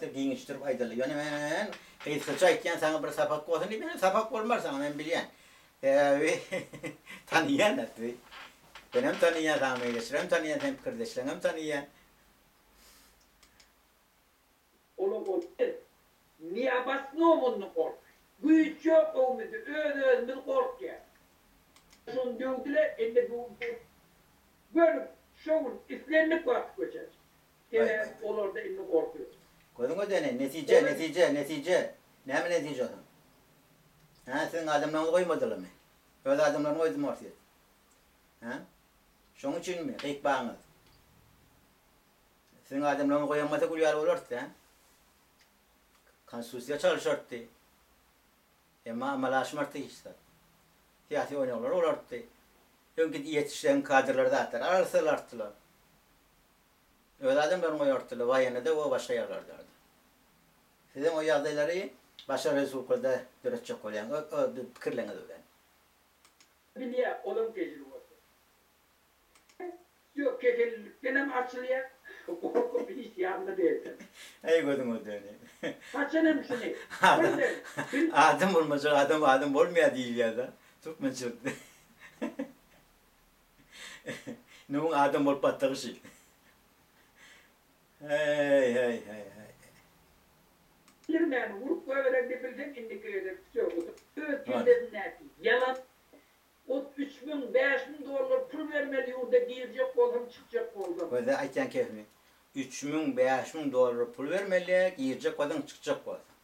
zatlar giňişdirip aýdyldy. Ýöne men gysgaça aýtýan saňa bir sapak bolsun diýip, ýöne sapak bolmaz saňa men bilýän. Sebäbi tanyýan atly. Senem tanyýan, saňa meňzeşlerem tanyýan, seň pikirdeşleriňem tanyýan. Olar ol neobosnovanny gorky. Güýç ýok öwmizde öz özümiz gorkýas. Şony döwdüler indi bu göni şo gün islendik wagt göçer. Sebäbi olarda indi gorky ýok. Gözüňe döneýin. Netije, netije, netije. Näme netije onuň? Hä, siziň adamlaryňyzy goýmadylarmy? Öz adamlaryny goýdumy Orsýet? Hä? Şoň üçinmi gyýkbagyňyz? Siziň adamlaryňyzy goýan bolsa gül ýaly bolardy, hä? Konstitusiýa çalyşardy. Emma amala aşmardy hiç zat. Syýasy oýnaglar bolardy. Öňki ýetişen kadrlar zatlar arassalardylar. Öz adamlaryny goýardylar waýenada we başga ýerlerde. Sizem o ýagdaýlary başga respublikada döretjek bolýaň öz pikirleriňiz bilen. Bilýär olaň tejribesi. Ýok kesellilikdenem açylýar gorkup hiç ýanyna berseň. Eý gözüňe döneýin. Haçanam şuny Adam birden bil. Adam bolmajak adam adam bolmaýar diýilýärda türkmençilikde. Indi muň adam bolup batdygy şi. Heý heý heý heý. Bildirmäni urup goýbereňde bilseň indiki gezek wsýo öz kellesindäki ýalan Ot 3000, 5000 dollar pul bermeli ýurda girjek bolsaň çykjak bolsaň. Göze aýtýan kefimi. 3000, 5000 dollar pul bermeli girjek bolsaň çykjak bolsaň.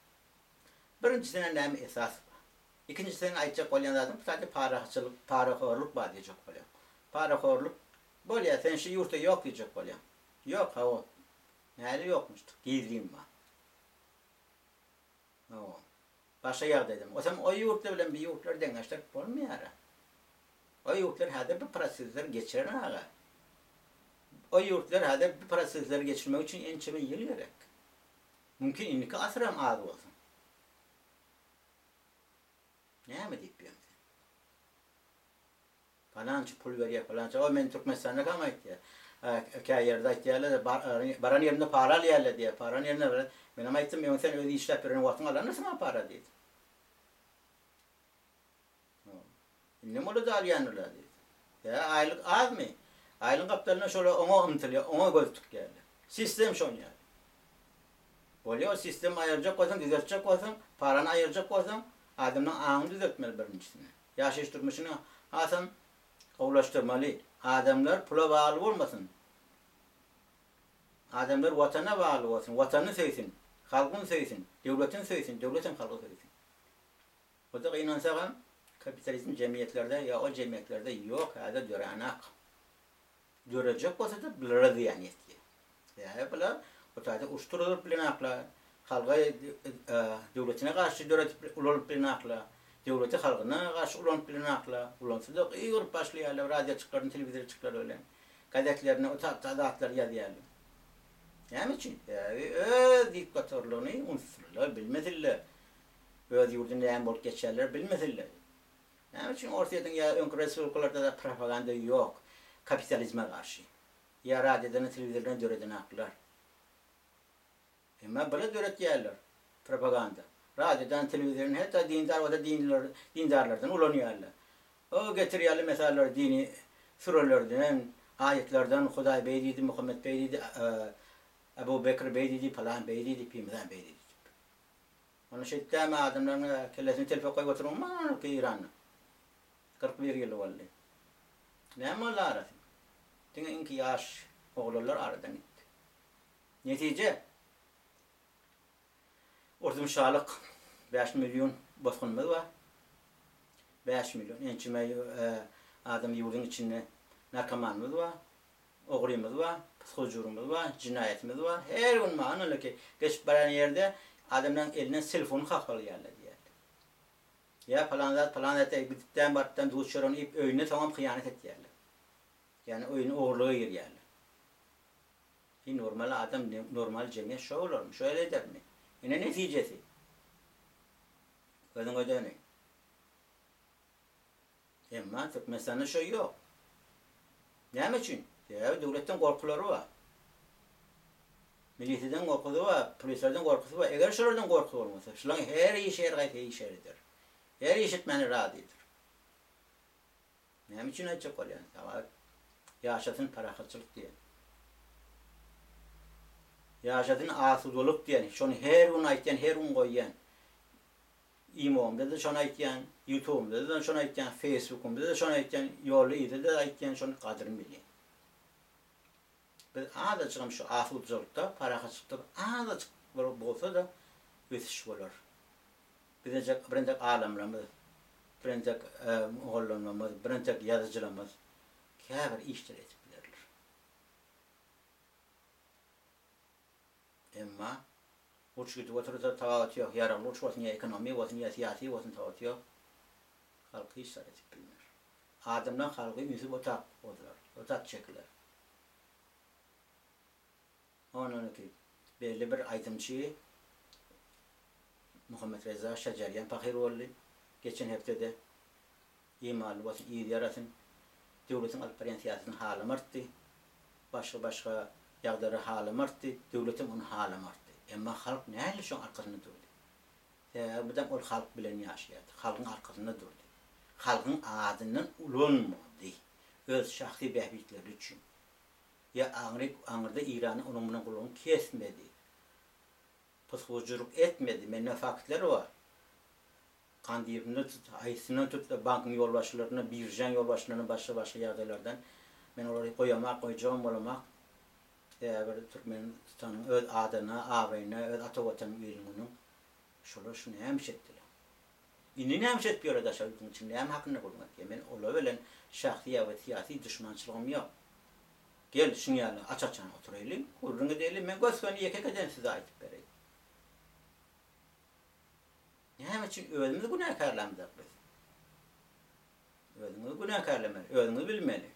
Birinjisine näme esas bar. Ikinjisine aýtjak bolýan zadym bu taýda parahatçylyk, parahorluk bar diýjek bolýan. Parahorluk bolýa sen şu ýurtda ýok diýjek bolýaň. Ýok hawa. Näli ýokmuşdyk gizlin bar. Hawa. Başga ýagdaýdam. Osam o ýurtlar bilen bi ýurtlary deňeşdirip bolmaýara. O ýurtlar häzir bu prosesleri geçiren aga. O ýurtlar häzir bu prosesleri geçirmek üçin ençeme ýyl gerek. Mümkin indiki asyram az bolsun. Näme diýip ýöň sen? Palança pul berýär, palança. O men Türkmenistandakam aýtýar. Kä ýerde aýtýarlar, baran ýerimde para alýarlar diýýär. Paran ýerinde bir menem aýtdym, öň sen öz işläp ýören wagtyň alanmysyň-a para diýdim. Indem olar-da alýandyrlar diýdim. Ýa aýlyk azmy? Aýlygyň gapdalynda şolar oňa ymtylýar, oňa göz tikýärler. Sistem şon ýaly. Bolýar, o sistemi aýyrjak bolsaň, düzeltjek bolsaň, parany aýyrjak bolsaň, adamlaryň aňyny düzeltmeli birinjisinde. Ýaşaýyş durmuşyny hasam gowulaşdyrmaly. Adamlar pula bagly bolmasyn. Adamlar Watana bagly bolsun, Watanyny söýsün, halkyny söýsün, döwletini söýsün, döwletem halky söýsün. O-da gynansagam, kapitalizm jemgyýetlerde ýa ol jemgyýetlerde ýok, häzir döränak. Dörejek bolsa-da bulara zyýan ýetýär. Sebäbi bular o taýda uruş turuzyp bilenaklar, halga döwletine garşy döredip ulanyp bilenaklar, döwleti halgyna garşy ulanyp bilenaklar, ulansa-da gygyryp başlaýarlar radioçyklaryny, telewizorçyklary bilen, gazetlerine o tapda zatlary ýazýarlar. Näme üçin? Sebäbi öz diktatorlygyny unutsunlar, bilmesinler. Öz ýurdunda näme bolup geçýänleri bilmesinler. Näme üçin Orsýetiň ýa öňki respublikalarda-da propaganda ýok kapitalizme garşy? Ýa radiodan, telewizordan döredenaklar. Emma bular döretýärler propaganda. Radiodan, telewizordan hatda dindar bolsa dinliler, dindarlardan ulanýarlar. O getirýärler mysallary dini sürelerden, aýatlardan, Hudaý beý diýdi, Muhammet beý diýdi, Abu Bekr beý diýdi, pylan beý diýdi, pimizan beý diýdi diýip. Ony şeýtdämi adamlaryň kellesine telpek goýup oturan bar Eýranda. 41 ýyl boldy. Näme boldy arasy? Diňe iňki ýaş oglanlar aradan gitdi. Netije Urdum şalyk 5 million bosgunymyz bar. 5 million ençeme adam ýurduň içinde narkomanymyz bar. Ogrymyz bar, pysgujurymyz bar, jenaýatymyz bar. Her gün maňa naleki geçip barýan ýerde adamlaryň elinden telefony kakyp alýarlar diýýärler. Ýa palan zat, palan zat gidipdän barypdan duz çöregini iýip öýünde soňam hyýanat etýärler. Ýagny öýüne ogurlyga girýärler. Hi normal adam, normal jemgyýet şo bolarmy, şo el edermi? Ine netijesi. Gözüňe döneýin. Emma Türkmenistanda şo ýok. Näme üçin? Sebäbi döwletden gorkulary bar. Milisiden gorkusy bar, polislerden gorkusy bar. Eger şolardan gorkusy bolmasa, şulaň her işi her gaýsy iş ýeridir. Her iş etmäne razydyr. Näme üçin aýtjak bolýan? Saňa ýaşasyn parahatçylyk diýen. Ýaşasyn asudalyk diýen. Şony her gün aýtýan, her gün goýýan. Imomda-da şony aýtýan, ýutubymda-da şony aýtýan, feýsbukymda-da şony aýtýan, ýolda-yzda-da aýtýan, şony gadyryny bilýän. Biz azajygam şu asudajalykda, parahatçylykda azajyk bir bolsa-da ösüş bolar. Bizenjek birentek alymlarymyz, birentek mugallymlarymyz, birentek ýazyjylarymyz käbir işleri edip bilerler. Emma uruş gidip otursa tapawuty ýok, ýaragly uruş bolsun ýa ekonomik bolsun ýa syýasy bolsun tapawuty ýok. Halk hiç zat edip bilmer. Adamlar halky ünsüp otap ozular, otap çekiler. Ondan öti belli bir aýdymçy Muhammet Reza Şajarýan pahyr boldy. Geçen hepdede imanly bolsun, yzy ýarasyn. Döwletiň alyp barýan syýasatyny halamartdy. Başga-başga ýagdaýlary halamartdy. Döwletem ony halamartdy. Emma halk nähili şoň arkasynda durdy? Sebäbi birden ol halk bilen ýaşaýardy. Halkyň arkasynda durdy. Halkyň adyndan ulanmady. Öz şahsy bähbitleri üçin. Ýa aňryk aňyrda Eýranyň onuň bilen gulagyny kesmedi. Pysgujylyk etmedi. Mende faktlar bar. Kandyryndan tut, haýsyndan tut, bankyň ýolbaşçylaryndan, biržaň ýolbaşçylaryndan başga-başga ýagdaýlardan. Men olary goýamak, goýjagam bolamak. Sebäbi bir Türkmenistanyň öz adyna, abraýyna, öz ata Watanyň iliniň şolar şu näme iş etdiler? Indi näme iş edip ýörler daşary ýurduň içinde näme hakynda gürrüň etýär? Men olar bilen şahsy ýa we syýasy duşmançylygym ýok. Gel, şuň ýaly aç-açan oturaýly, gürrüň edeli, men gös-göni ýeke-ýekeden size aýdyp bereýin. Näme üçin özümizi günäkärlämzok biz? Özüňizi günäkärlemeli, özüňiz bilmeli.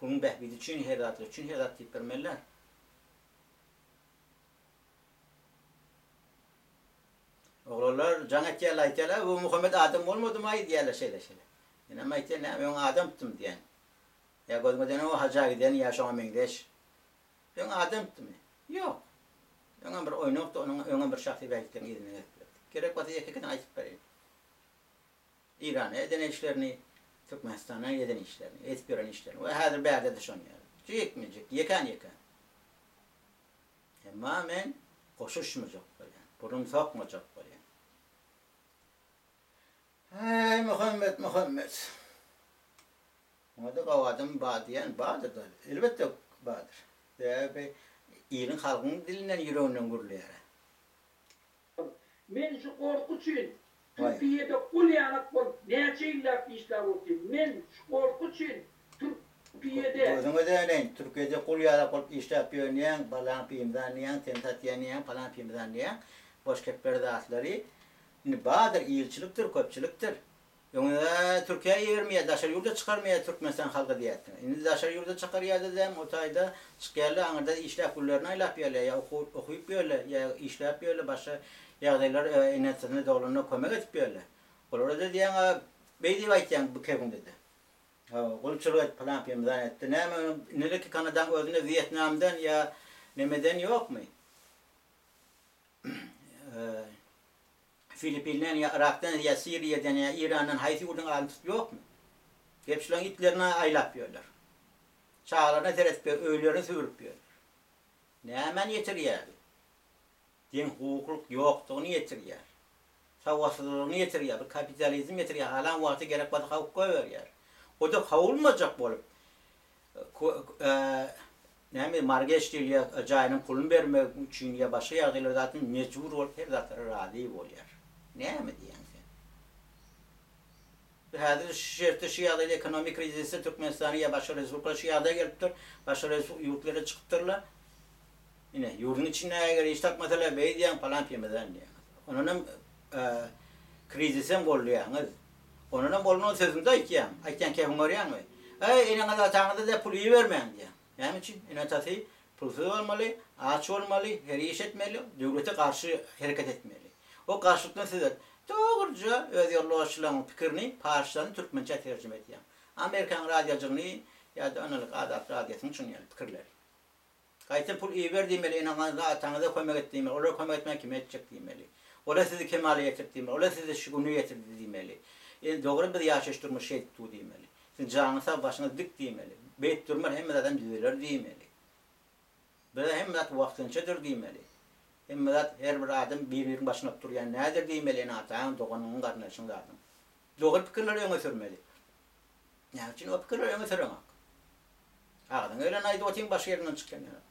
Puluň bähbidi üçin her zatlar üçin her zat diýip bermeliler. Oglanlar jaň etýärler, aýtýarlar, bu Muhammet adam bolmadymy-aý diýýärler şeýle-şeýle. Menem aýtýan, näme öň adamdym diýýän. Ýa gözüňe dönen o haja giden ýa şoňa meňzeş. Öň adamdymy? Ýok. Öňem bir oýnakdy, onuň öňem bir şahsy bähbitleriň yzyndan gezip ýördi. Gerek bolsa ýeke-ýekeden aýdyp bereýin. Eýrana eden işlerini, Türkmenistana eden işlerini, edip ýören işlerini we häzir bärde-de şony ýaly. Jikme-jik, ýekän-ýekän. Emma men goşuşmajak bolýan, burun sokmajak bolýan. Heý, Muhammet, Muhammet. Muňa-da gowy adam bar diýýän bardyr-da. Elbetde bardyr. Sebäbi iliň, halkyň dilinden, ýüreginden gürleýär. Men şu gorky üçin Türkiýede gul ýanak bolup näçe ýyllap işläp otyryn. Men şu gorky üçin Türkiýede. Gözüňe döneýin, Türkiýede gul ýanak bolup işläp ýörünýäň, balaň pimzan diýýäň, seni satýan diýýäň, palan pimzan diýýäň. Boş gepler zatlary. Indi bardyr, ilçilikdir, köpçülikdir. Öňe Türkiýä ibermeýär, daşary ýurda çykarmaýar Türkmenistan halky diýýärsiň. Indi daşary ýurda çykarýarda däm, o taýda çykýarlar, aňyrda işläp günlerini aýlap ýörler, ýa okyp ýörler, ýa işläp ýörler, başga ýagdaýlar ene-atasyna, doglanyna kömek edip ýörler. Olara-da diýýäň, beý diýip aýtýaň bu kebiňde-de. Hawa, gulçulyk et, pylan pimzan etdi. Näme, indiki Kanadaň özünde Wýetnamdan ýa nemeden ýokmy? Filipinden ýa Yrakdan ýa Siriýadan ýa Irandan haýsy ýurduň adyny tutup ýokmy? Gelip şularyň itlerini aýlap ýörler. Çagalaryna seredip ýör, öýlerini süpürip ýörler. Nämäni ýetirýär bu? Deň hukuklyk ýokdugyny ýetirýär. Sowatsyzlygyny ýetirýär. Bu kapitalizm ýetirýär. Halan wagty gerek bolsa kowup goýberýär. O-da kowulmajak bolup näme morgeç diýilýär, jaýynyň puluny bermek üçin ýa başga ýagdaýlar zatyn mejbur bolup her zatlara razy bolýar. Näme diýýäň sen? Häzir şu şertde şu ýagdaýda ekonomik krizisde Türkmenistany ýa başga respublikalar şu ýagdaýa gelipdir, başga ýurtlara çykypdyrlar. Ine, ýurduň içinde eger iş tapmasalar beý diýýäň, palan pimizan diýýäň. Ondanam krizisem goldaýaňyz. Ondanam bolman sözüňde aýtýaň. Aýtýan kefiň görýäňmi? Eý, eneňiz ataňyza-da pul ibermäň diýýäň. Näme üçin? Ene-atasy pulsuz bolmaly, aç bolmaly, her iş etmeli, döwlete garşy hereket etmeli. O garşylykdan söz et. Dogruja öz ýolbaşçylaryňyň pikirini parsçadan türkmençä terjime edýäň. Amerikanyň radiojygyny ýa-da analyk Azat radiosynyň şuny ýaly pikirleri. Gaýtam pul iber diýmeli, eneňize, ataňyza kömek et diýmeli, olara kömek etmän kime etjek diýmeli. Olar sizi kemala getirdi diýmeli, olar sizi şu güne getirdi diýmeli. E, dogry biz ýaşaýyş durmuş şeýdip dur diýmeli. Siziň janyňyz sag, başyňyz dik diýmeli. Beýdip durman hemme zadam düzeler diýmeli. Bize hemme zat wagtynçadyr diýmeli. Hemme zat her bir adam bir-biriniň başyny alyp durýan nädir diýmeli ene-ataň, doganyňyň, garyndaşyň zadyň. Dogry pikirleri öňe sürmeli. Näme üçin o pikirleri öňe süreňok? Agzyňa geleni aýdyp otyň başga ýeriňden çykýan ýaly.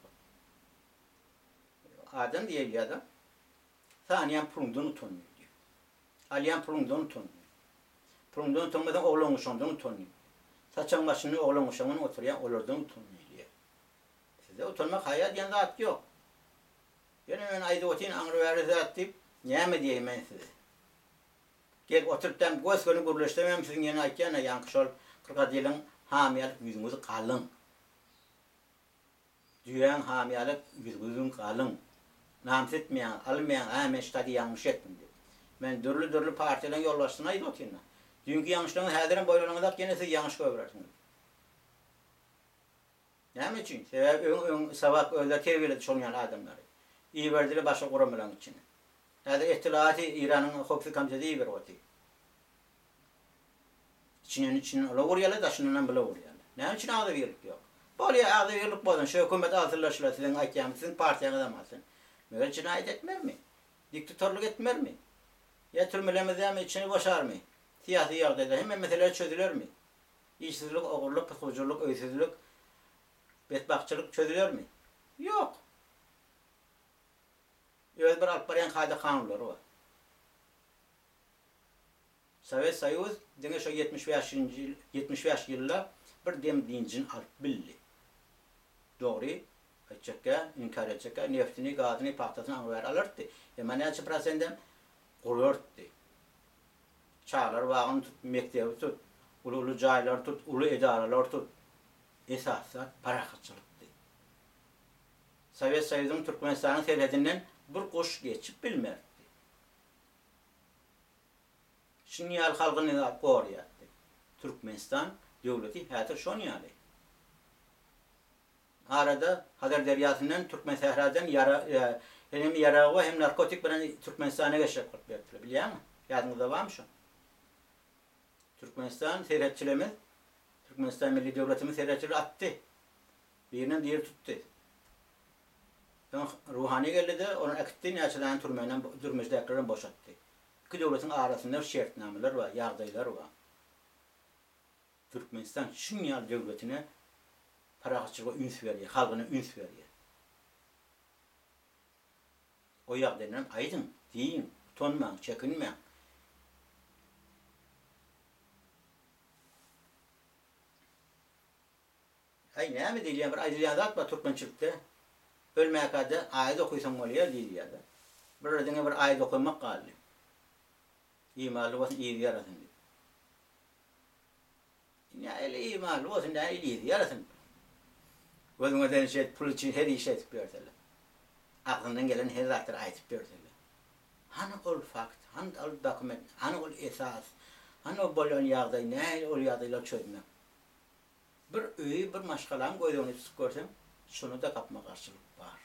Adam diýilýär-de, sanýan puluňdan utan diýýär. Alýan puluňdan utan diýýär. Puluňdan utanmasaň oglan-uşaňdan utan diýýär. Saçagyň başynda oglan-uşaň bilen oturýaň olardan utan diýilýär. Sizde utanmak haýa diýen zat ýok. Ýöne men aýdyp otyryn aňry-bäri zat diýip, näme diýeýin men size? Gelip oturyp däm gös-göni gürleşsemem siziň ýene aýtýan-a ýaňky şol krokodiliň hamyýalyk ýüzüňiz galyň. Düýäň hamyýalyk ýüzüňiz galyň. Namys etmeýäňiz, almaýaňyz, hä men şu taýda ýalňyş etdim diýip. Men dürli-dürli partiýalaryň ýolbaşçysyna aýdyp otyryn-a. Düýnki ýalňyşlaryňyzy häzirem boýlanyňyzak ýene siz ýalňyş goýberersiňiz. Näme üçin? Sebäbi öň öň Savak özleri terbiýeledi şonuň ýaly adamlary. Iberdiler başga guramalaryň içine. Häzir Ettilaati Iranyň howpsuzlyk komiteti iberip otyr. İçinden içinden ola urýarlar, daşyndanam bula urýarlar. Näme üçin agzybirlik ýok? Bolýa agzybirlik bolsun, şu hökümet alsynlar şular siziň aýtýanyňyz, siziň partiýaňyzam alsyn. Meger jenaýat etmezmi? Diktatorlyk etmezmi? Ýa türmelerimizdämi içini boşarmy? Syýasy ýagdaýlar, hemme meseleler çözülermi? Işsizlik, ogurlyk, pysgujylyk, öýsüzlik, betbagtçylyk çözülermi? Ýok. Öz bir alyp barýan kada-kanunlary bar. Sowet Soýuz diňe şo 75-nji ýyl, 75 ýylda bir dem dynjyny alyp bildi. Dogry, aýtjakka, inkär etjekkä, neftini, gazyny, pagtasyny aňry-bäri alartdy. Emma näçe prosendem gurartdy. Çagalar bagyny tut, mekdebi tut, uly-uly jaýlary tut, uly edaralary tut. Esasy zat parahatçylykdy. Sowet Soýuzynyň Türkmenistanyň serhedinden bir guş geçip bilmezdi. Şunuň ýaly halkyny goraýardy. Türkmenistan döwleti häzir şonuň ýaly. Arada Hazar derýasyndan Türkmensähradan ýara hem ýaragy we hem narkotik bilen Türkmenistana geçjek bolup berdiler. Bilýäňmi? Ýadyňyzda barmy şo? Türkmenistan serhetçilerimiz Türkmenistan milli döwletimiz serhetçileri atdy. Birinem diri tutdy. Soň Ruhani geldi-de, ony äkitdi, näçe sany türmenden, türmejdäkilerem boşatdy. Iki döwletiň arasynda şertnamalar bar, ýagdaýlar bar. Türkmenistan şuň ýaly döwletine parahatçylyga üns berýär, halkyna üns berýär. O ýagdaýyndan aýdyň, diýiň, utanmaň, çekinmäň. Aý näme diýilýän bir aýdylýan zat bar türkmençilikde ölmäkäde aýat okysaň bolýar diýilýärde. Bir diňe bir aýat okamak galdy. Imanly bolsun yzy ýarasyn diýip. Nähili imanly bolsun nähili yzy ýarasyn. Gözüňe sen şeýdip pul üçin her iş edip ýörseler. Agzyndan gelen her zatlary aýdyp ýörseler. Hany ol fakt, hany ol dokument, hany ol esas, hany o bolýan ýagdaý, nähili ol ýagdaýlary çözmek. Bir öýi, bir maşgalany göz öňünde tutup görseň, şonda-da gapma-garşylyk bar.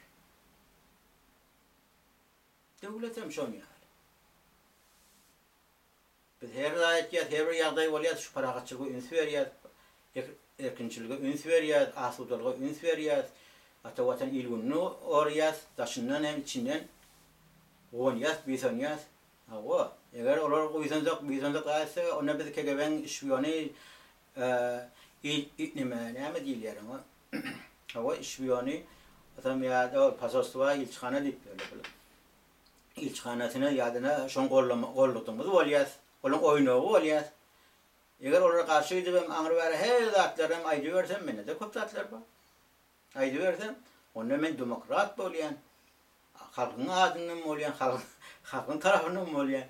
Döwletem şon ýaly. Biz her zat etýäs, her bir ýagdaý bolýar, şu parahatçylyga üns berýäs, erkinçilige üns berýäs, asudalyga üns berýäs, ata Watan il-gününi goraýas, daşyndan hem içinden guwanýas, buýsanýas. Hawa, eger olar guýsansak, buýsansak zat etse, onda biz KGB-niň şpiony, neme, näme diýilýär oňa? Hawa, şpiony, otam ýa-da posolstwa, ilçihana diýip ýörler bular. Ilçihanasyna ýa-da şoň gollama, golladygymyz bolýas, olaň oýnagy bolýas. Eger olara garşy gidibem aňry-bäri her zatlaram aýdybersem, mende-de köp zatlar bar. Aýdybersem, onda men demokrat bolýan, halkyň adyndan bolýan, halkyň tarapyndan bolýan.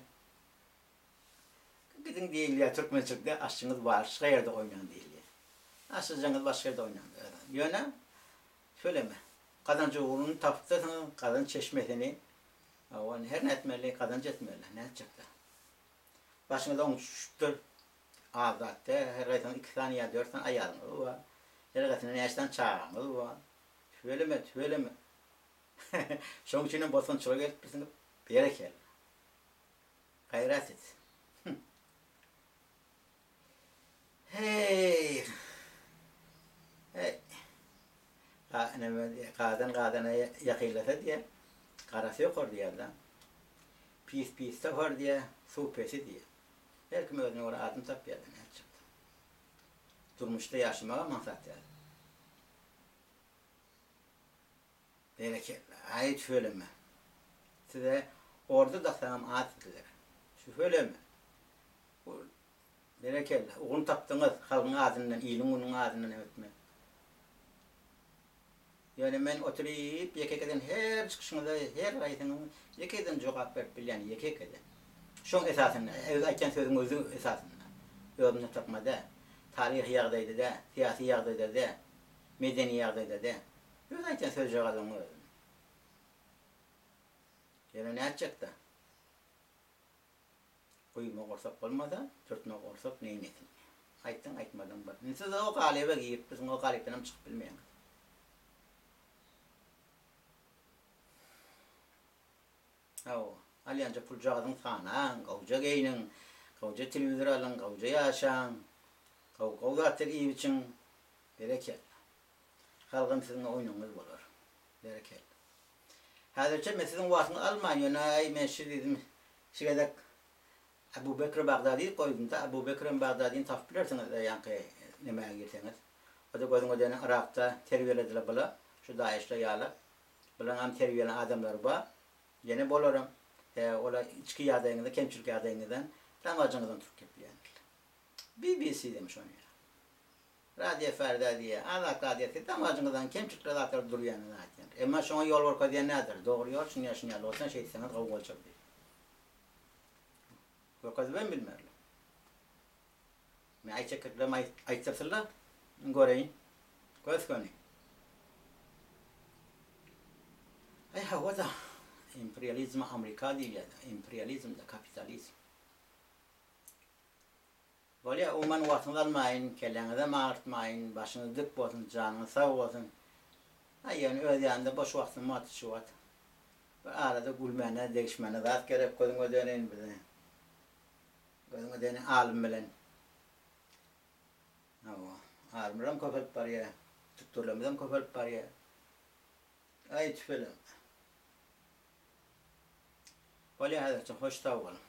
Gidiň diýilýär türkmençilikde aşyňyz başga ýerde oýnaň diýilýär. Aşyjaňyz başga ýerde oýnaň. Ýöne töleme. Gazanç ugruny tapypdyrsyňyz, gazanç çeşmesini. Ony her nätmeli, gazanç etmeli. Nätjekdä. Başyňyza oň düşüpdir. Az zat däl. Her gaýsyňyz iki sany ýa dört sany aýalyňyz bar. Her gaýsynyň näçe sany çagaňyz bar. Tüweleme, tüweleme. Şoň üçinem bosgunçylyga gelipdirsiňiz. Berekella. Gaýrat et. Heý. Heý. Ga, neme diýýär, gazan gazana ýakynlasa diýýär, garasy ýokar diýýär-de. Pis pis tapar diýýär, suw pesi diýýär. Her kim özüne görä adyny tapýar-da, nätjek-de. Durmuşda ýaşamagam aňsat däl. Berekella. Aý tüweleme. Size orda daksaňam az diýdiler. Tüweleme. Berekella. Ugruny tapdyňyz. Halkyň adyndan, iliň günüň adyndan hem etmek. Ýöne men oturyp ýeke-ýekeden her çykyşyňyza her haýsyňyň ýeke-ýekeden jogap berip bilýän ýeke-ýekeden. Şoň esasynda, öz aýtýan sözüň özi esasynda. Özümden tapma däl. Taryhy ýagdaýda däl, syýasy ýagdaýda däl, medeni ýagdaýda däl. Öz aýtýan sözjagazyň özüni. Ýöne nätjekdä? Guýma gursak bolmasa, türtme gursak neýlesin. Aýtdyň, aýtmadyň bir. Indi siz o galyba giripdisiň, o galypdanam çykyp bilmeýäňiz. Hawa, alýanja puljagazyň sanaň, gowja geýniň, gowja telewizor alyň, gowja ýaşaň, gowy-gowy zatlar iýip-içiň. Berekella. Halgam siziň oýnuňyz bolar. Berekella. Häzirçe men siziň wagtyňyzy almaýyn, ýöne äý men şi diýdim, şi gezek Abu Bekr Bagdady goýdum-da, Abu Bekrem Bagdadyny tapyp bilersiňiz ýaňky nämä girseňiz. O-da gözüňe dönen Yrakda terbiýelediler bula, şu Daeşler ýaly. Bulaňam terbiýelän adamlary bar. Ýene bolaram. Sebäbi olar içki ýagdaýyňyzdan, kemçilik ýagdaýyňyzdan damajyňyzdan turup gepleýändirler. BBC-dem şony ýaly. Radio Ferda diýýär. Azat Radiosy damajyňyzdan kemçilikli zatlar durýanyny aýtýan. Emma şoňa ýol görkezýän nädir? Dogry ýol şunýa şunýaly bolsa şeýtseňiz gowy boljak diýip. Görkezibem bilmerler. Men aýtjak geplerimi aýtdyrsynlar. Men göreýin. Gös göni. Aý hawa-da. Imperializm Amerika diýilýär. Imperializm-de kapitalizm. Bolýa umuman wagtyňyzy almaýyn, kelläňizem agyrtmaýyn, başyňyz dik bolsun, janyňyz sag bolsun. Aý ýöne öz ýanymda boş wagtym bardy şu wagt. Bir arada gülmäne, degişmäne zat gerek gözüňe döneýin bize. Gözüňe döneýin alym bilen. Hawa, alymlaram köpelip barýar, tütdürlerimizem köpelip barýar. Aý tüweleme. Bolýa häzirçe hoş sag boluň.